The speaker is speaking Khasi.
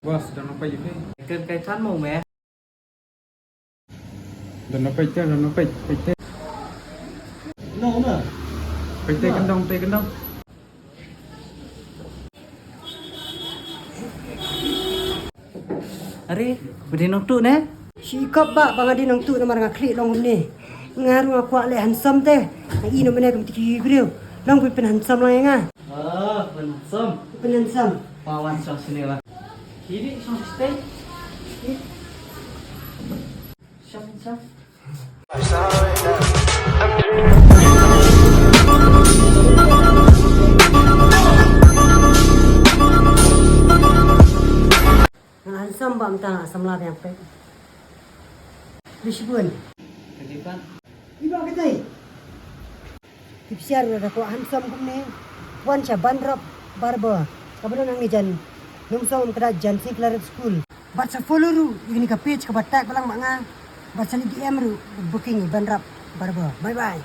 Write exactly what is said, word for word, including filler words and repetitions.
Boss, don na peit ïa phi. Ken kai chan mo me. Don na peit te, don na peit, peit te. No, no. Peit te kyndong, te kyndong. Are, ba dei nongtuh ne? Shi kop ba, ba nga dei nongtuh namar nga khlieh long kumne. Nga ruh nga kwah leh handsome te. Nga i noh mynne kum tiki briew. Long pyn handsome lang ïa nga. Ah, pyn handsome. Pyn handsome. Pawan sa sini lah. Kiri sa stay. Kiri. Sa handsome. Nga handsome ba mynta nga samla biang peit. Bishbun. Iba katai. Tip siar ruh da kwah handsome kumne. Wan sha Bandrop Barber. Kaba don hangne jan Nongsom, ka dei jan Saint Claret School. Bad sa follow ruh ïa kane ka page kaba tag ba lang ma nga. Bad sa leit D M ruh booking ïa Bandrop Barber. Bye bye.